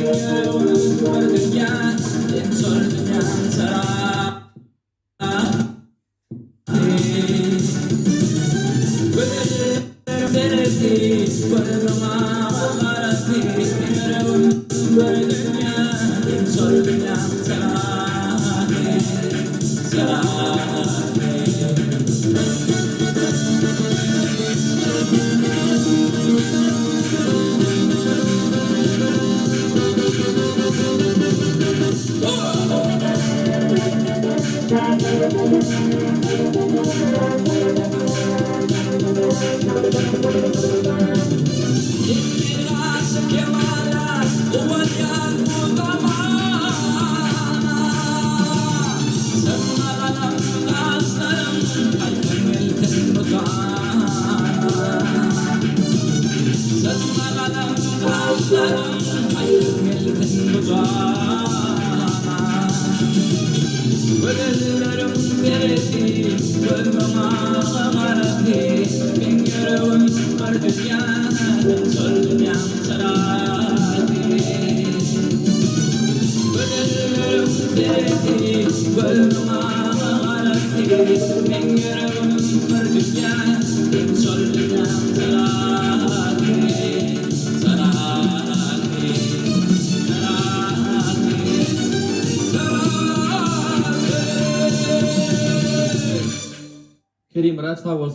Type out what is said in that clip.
Ýüregim bir dünýä, sen şol dünýäň çyragy. Gözelleriň seresi, gözümiň agy garasy. Ýüregim bir dünýä, sen şol dünýäň çyragy, çyragy. Ýetmez kemala guwanýan bu zamana. Çyrmalanan gaşlarym gaýtdan gelsin bu jana. Çyrmalanan gaşlarym gaýtdan gelsin bu jana. Gözelleriň seresi, gözümiň agy garasy, Meň ýüregim bir dünýä, sen şol dünýäň çyrasy. Gözelleriň seresi, gözümiň agy garasy, Meň ýüregim bir dünýä, sen şol dünýäň çyrasy, çyrasy, çyrasy, çyrasy. Kerimyrat sag bol.